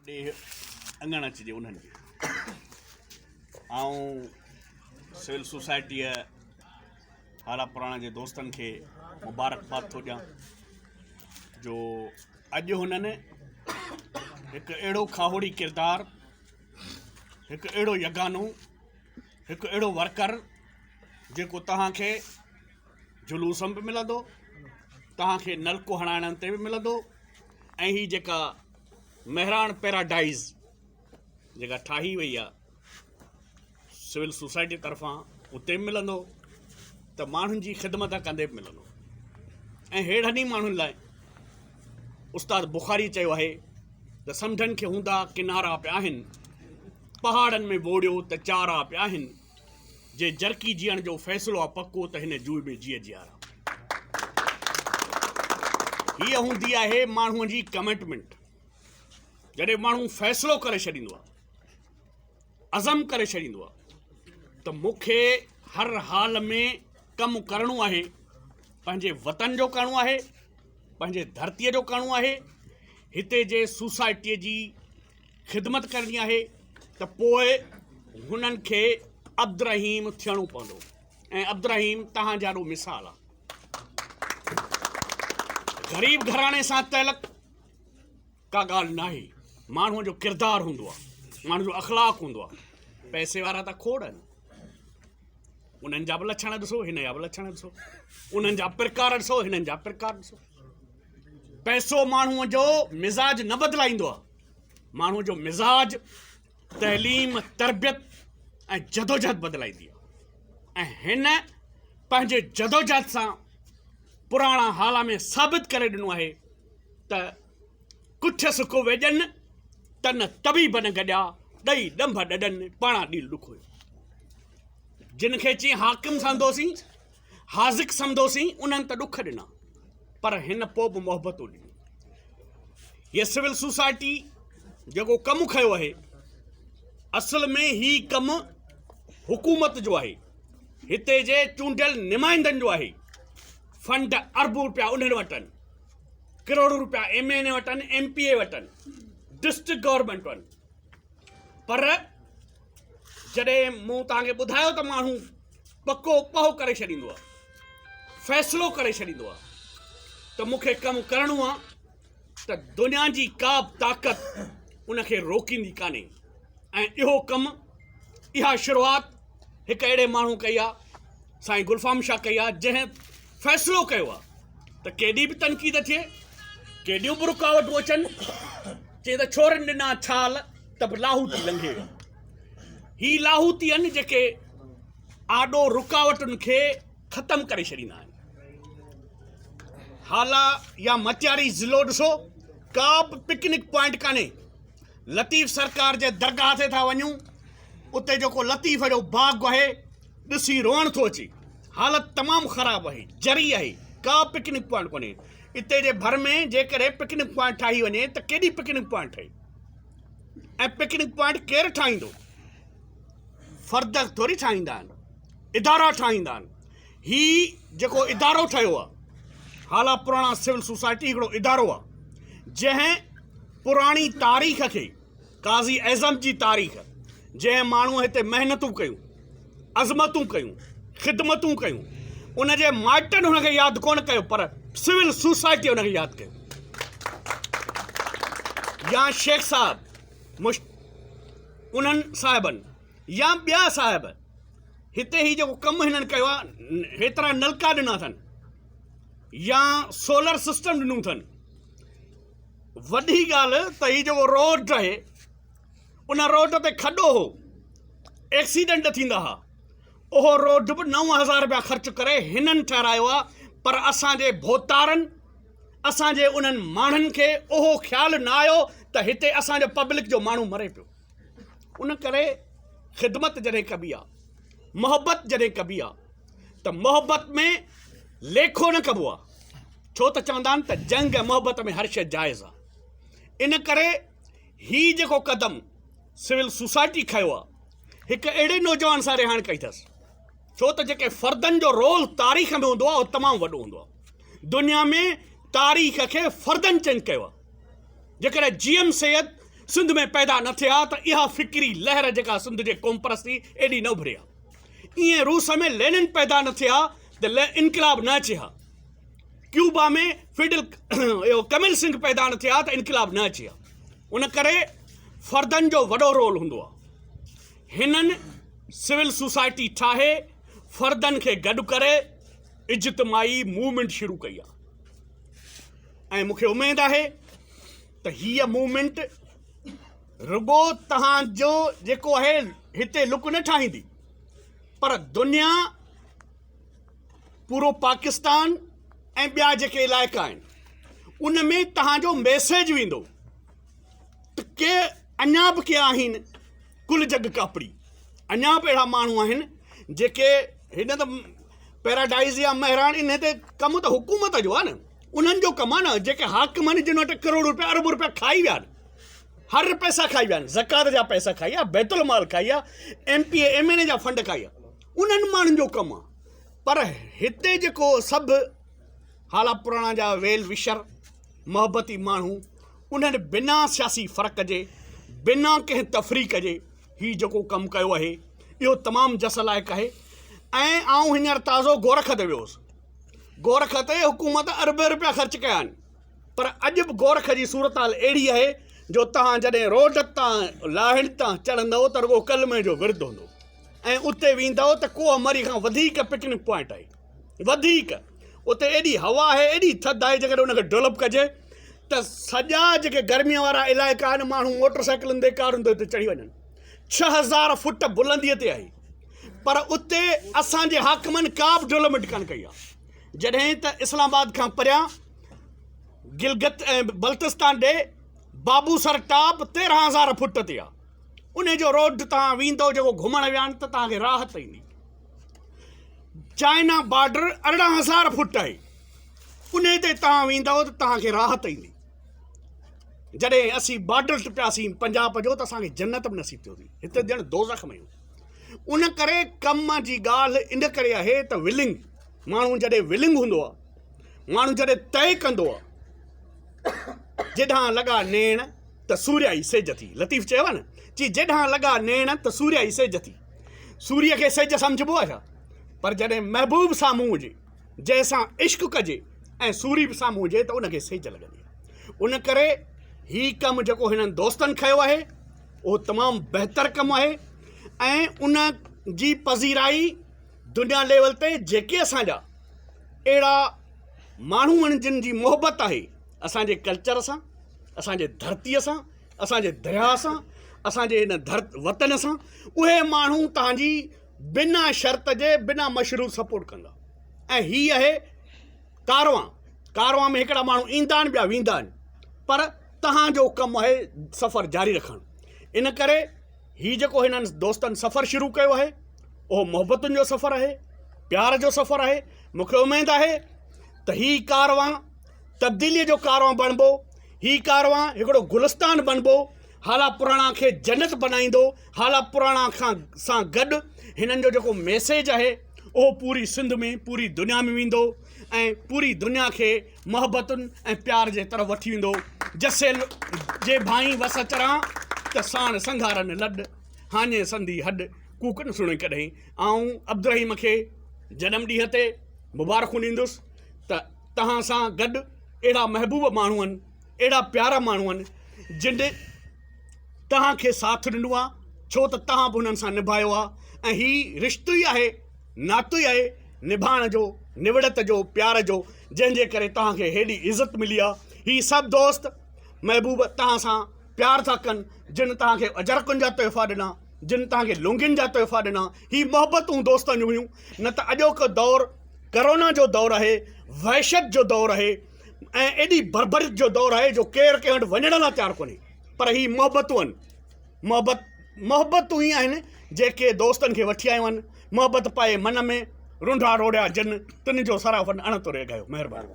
ڏيهه اڱڻ اچجي انهن جي. آئون سول سوسائٽيء هالا پراڻا جي دوستن کي مبارڪباد ٿو ڏيان جو اڄ هنن هڪ اهڙو کاهوڙي ڪردار، هڪ اهڙو يگانو، هڪ اهڙو ورڪر جيڪو توهان کي جلوس ۾ به ملندو، توهان کي نلڪو هڻائڻ تي به ملندو ۽ هي جيڪا مهراڻ پيراڊائز جيڪا ٺاهي وئي آهي سول سوسائٽي طرفان اتي به ملندو ته ماڻهن جي خدمت ڪندي به ملندو ۽ ههڙن ئي ماڻهن لاء استاد بخاري چيو آهي ته سمنڊن کي هوندا ڪنارا پيا آهن پهاڙن ۾ ووڙيو ته چارا پيا آهن جي جرڪي جيئڻ جو فيصلو آ پڪو ته هن جوء ۾ جيء جيارا. هيء هوندي آهي ماڻهوء جي ڪمٽمينٽ. جڏهن ماڻهو فيصلو ڪري ڇڏيندو آ، عزم ڪري ڇڏيندو آ ته مون کي هر حال ۾ ڪم ڪرڻو آهي، پنهنجي وطن جو ڪرڻو آهي، پنهنجي ڌرتيء جو ڪرڻو آهي، هتي جي سوسائٽيء جي خدمت ڪرڻي آهي ته پوء هنن کي عبدالرحيم ٿيڻو پوندو ۽ عبدالرحيم توهان جي آڏو مثال آهي. غريب گهراڻي سان تعلق ڪا ڳالهه ناهي، ماڻهوء جو ڪردار هوندو آهي، ماڻهو جو اخلاق هوندو آهي. پئسي وارا ته کوڙ آهن، انهن جا به لڇڻ ڏسو، هن جا به لڇڻ ڏسو، انهن جا پرڪار ڏسو، هنن جا پرڪار ڏسو. پئسو ماڻهوء جو مزاج نه بدلائيندو آهي. ماڻهوء جو مزاج تعليم، تربيت ۽ جدوجهد بدلائيندي آهي ۽ هن پنهنجي جدوجهد سان پراڻا هالا ۾ ثابت ڪري ڏنو آهي ته ڪٺيس ڪو ويڄن، تن طبيبن گڏيا، ڏئي ڏنڀ ڏڏن، پاڻا ڏيل ڏکويو. جن کي چين حاڪم سمجهندوسين، حاذق سمجهندوسين، انهن ته ڏک ڏنا، پر هن پوء به محبتون ڏنيون. هيء سول سوسائٽي جيڪو ڪم کنيو آهي، اصل ۾ هي ڪم حڪومت جو آهي، هتي جي چونڊيل نمائندن جو آهي. فنڊ اربون روپيا انهن وٽ آهن، ڪروڙون روپيا ايم اين اي وٽ آهن، ايم پي اي وٽ آهن، ڊسٽرڪٽ گورنمينٽ وٽ آهن، پر جڏهن مون توهان کي ٻڌايو ته ماڻهو پڪو پهو ڪري ڇڏيندو آهي، فيصلو ڪري ڇڏيندو آهي ته مون کي ڪم ڪرڻو آهي ته دنيا جي ڪا به طاقت ان کي روڪيندي ڪانهي ۽ اهو ڪم اها شروعات هڪ اهڙي ماڻهو ڪئي آهي سائين گلفام شاهه ڪئي آهي جنهن فيصلو ڪيو آهي ته ڪيڏي به تنقيد ٿئي ڪيڏيون به رڪاوٽون اچن چي ته ڇورن ڏنا ڇال ته به لاهوتي لنگهي ويا. هي لاهوتي آهن جيڪي آڏو رڪاوٽن کي ختم ڪري ڇڏيندا آهن. هالا يا مٽياري ضلعو ڏسو ڪا به پڪنڪ پوائنٽ ڪانهي. لطيف سرڪار جي درگاهه تي ٿا وڃون اتي جيڪو لطيف جو باغ آهي ڏسي روئڻ ٿو اچي. حالت تمام خراب آهي، جري آهي، ڪا پڪنڪ پوائنٽ ڪونهي. اتي جي ڀر ۾ جيڪڏهن پڪنڪ پوائنٽ ٺاهي وڃي ته ڪيڏي پڪنڪ پوائنٽ ٺهي. ۽ پڪنڪ پوائنٽ ڪير ٺاهيندو؟ فرد ٿوري ٺاهيندا آهن، ادارا ٺاهيندا آهن. هي جيڪو ادارو ٺهيو آهي هالا پراڻا سول سوسائٽي هڪڙو ادارو آهي جنهن پراڻي تاريخ کي قاضي اعظم جي تاريخ جنهن ماڻهو هتي محنتون ڪيون عظمتون ڪيون خدمتون ڪيون ان جي مائٽن هن کي ياد ڪونه ڪيو پر سول سوسائٽي هن کي ياد ڪيو يا شيخ صاحب مش انهن صاحبن يا ٻيا صاحب هتي هي جيڪو ڪم هنن ڪيو آهي هيترا نلڪا ڏنا اٿن يا سولر سسٽم ڏنو اٿن وڏي ڳالهه ته هي جيڪو روڊ آهي ان روڊ تي کڏو هو ايڪسيڊنٽ ٿيندا ها اهو روڊ به 9000 روپيا خرچ ڪري هنن ٺهرايو آهي پر اسان جي ڀوتارن اسان جي انهن ماڻهن کي اهو خيال نه آيو ته هتي اسان جو پبلڪ جو ماڻهو مري پيو ان ڪري خدمت جڏهن ڪبي آ محبت جڏهن ڪبي آ ته محبت ۾ ليکو نه ڪبو آ ڇو ته چوندا آهن ته جنگ ۽ محبت ۾ هر شيء جائز آ ان ڪري هي جيڪو قدم سول سوسائٽي کنيو آ هڪ اهڙي نوجوان سان رهاڻ ڪئي اٿس ڇو ته جيڪي فردن جو رول تاريخ ۾ هوندو آ اهو تمام وڏو هوندو آ دنيا ۾ تاريخ کي فردن چينج ڪيو آ جيڪڏهن جي ايم سيد سنڌ ۾ پيدا نه ٿئي ها ته اها فڪري لهر جيڪا سنڌ جي قومپرستي ايڏي نه اڀري ها. ائين روس ۾ لينن پيدا نه ٿئي ها ته انقلاب نه اچي ها. ڪيوبا ۾ فيڊل اهو ڪمل سنگهه پيدا نه ٿئي ها ته انقلاب نه اچي ها. ان ڪري فردن جو وڏو رول هوندو آهي. هنن سول سوسائٽي ٺاهي فردن کي گڏ ڪري اجتماعي موومينٽ شروع ڪئي آهي ۽ مون کي اميد آهي ته هيء موومينٽ رڳو توهان جو جيڪو آهي هتي لڪ نه ٺاهيندي پر دنيا پورو پاڪستان ۽ ٻيا جيڪي علائقا آهن ان ۾ توهان جو ميسيج ويندو ته ڪي اڃا به ڪي آهن ڪل جڳ ڪاپڙي اڃا به اهڙا ماڻهو آهن جيڪي هن ته پيراڊائز يا مهراڻ ان تي ڪم ته حڪومت جو آهي نه انهن جو ڪم آهي نه جيڪي حاڪم آهن جن وٽ ڪروڙ روپيا ارب روپيا کائي ويا آهن هر پئسا کائي ويا آهن زڪوات جا پئسا کائي ويا بيت المال کائي ويا M P A M N A جا فنڊ کائي ويا انهن ماڻهن جو ڪم آهي پر هتي جيڪو سڀ هالا پراڻا جا ويل وشر محبتي ماڻهو انهن بنا سياسي فرق جي بنا ڪنهن تفريق جي هي جيڪو ڪم ڪيو آهي اهو تمام جس لائق آهي ۽ آئون هينئر تازو گورک تي ويو هوس گورک تي حڪومت اربين روپيا خرچ ڪيا آهن پر اڄ به گورک جي صورتحال اهڙي آهي جو توهان جڏهن روڊ تان لاهين تان چڙهندو ته رڳو ڪلمي جو ورد هوندو ۽ اتي ويندو ته ڪوهه مري کان وڌيڪ پڪنڪ پوائنٽ آهي وڌيڪ اتي ايڏي هوا آهي ايڏي ٿڌ آهي جيڪڏهن ان کي ڊولپ ڪجي ته سڄا جيڪي گرمي وارا علائقا آهن ماڻهو موٽر سائيڪلن تي ڪارن تي اتي چڙهي وڃن 6000 فٽ بلندي تي آهي پر اتي اسان جي حاڪمن ڪا به ڊولپمينٽ ڪانه ڪئي آهي جڏهن ته اسلام آباد کان پريان گلگت ۽ بلتستان ڏي بابو سر ٽاپ 13000 فٽ تي آهي ان جو روڊ تان ويندو جيڪو گهمڻ ويا آهن ته توهان کي راحت ايندي چائنا بارڊر 18000 فٽ آهي انهي تي توهان ويندؤ ته توهان کي راحت ايندي جڏهن اسين بارڊر ٽپياسين پنجاب جو ته اسان کي جنت به نصيب ٿيو ٿي هتي ڄڻ دوزخ ۾ ان ڪري ڪم جي ڳالهه ان ڪري آهي ته ولنگ ماڻهو جڏهن ولنگ هوندو آهي ماڻهو جڏهن طئي ڪندو آهي جيڏانهن لڳا نيڻ ته سوريائي سيج ٿي لطيف چيو آهي نه چي جيڏانهن لڳا نيڻ ته سوريائي سيج ٿي سوريء کي سيج سمجهبو آهي ڇا پر جڏهن محبوب سامهون هجي جنهن سان عشق ڪجي ۽ سوري به سامهون هجي ته ان کي سيج لڳندي آهي ان ڪري هي ڪم جيڪو هنن دوستن کنيو آهي اهو تمام بهتر ڪم آهي ۽ ان جي پذيرائي دنيا ليول تي جيڪي اسان جا اهڙا ماڻهو آهن جن جي محبت آهي اسان جي ڪلچر سان اسان جي ڌرتيء سان اسان جي درياء سان اسان جي هن ڌر وطن سان اهي ماڻهو توهان جي بنا شرط جي بنا مشروط سپورٽ ڪندا ۽ هي آهي ڪاروان ڪاروان ۾ هڪڙا ماڻهو ايندا آهن ٻيا ويندا آهن پر توهان جو ڪم آهي سفر جاري رکڻ ان ڪري هي جيڪو هنن دوستن سفر شروع ڪيو آهي اهو محبتن جو سفر آهي پيار جو سفر آهي مونکي اميد آهي ته هي ڪاروان تبديليء جو ڪاروان بڻبو. هي ڪاروان هڪڙو گلستان بڻبو. هالا پراڻا کي جنت بنائيندو. هالا پراڻا کان سان گڏ هنن جو جيڪو ميسيج آهي اهو پوري سنڌ ۾ پوري دنيا ۾ ويندو ۽ پوري دنيا کي محبتن ۽ پيار جي طرف وٺي ويندو. جسيل جي ڀائين وس چران ته ساڻ سنگهارن لڏ، هاڃي سندي هڏ، ڪوڪ نه سڻي ڪڏهين. آئون عبدالرحيم کي جنم ڏينهن تي مبارڪون ڏيندس ته توهان سان گڏ اهڙا محبوب ماڻهو آهن اهڙا پيارا ماڻهو آهن جن توهان کي ساٿ ڏنو آهي ڇو ته توهان به انهن سان نڀايو آهي ۽ هي رشتو ئي آهي ناتو ئي آهي نڀائڻ جو نوڙت جو پيار جو جنهن جي ڪري توهان کي هيڏي عزت ملي آهي هي سڀ دوست محبوب توهان سان پيار ٿا ڪن جن توهان کي اجرڪن جا تحفا ڏنا جن توهان کي لونگين جا تحفا ڏنا هي محبتون دوستن جون هيون نه ته اڄوڪو دور ڪرونا جو دور آهي، وحشت جو دور آهي ۽ ايڏي بربريت جو دور آهي جو ڪير ڪنهن وٽ وڃڻ لاء تيار ڪونهي پر هي محبتون آهن محبت محبتون ئي آهن جيڪي دوستن کي وٺي آيون آهن محبت پائي من ۾ رنڍا روڙيا جن تن جو سرافن اڻ توري اگهايو مهرباني.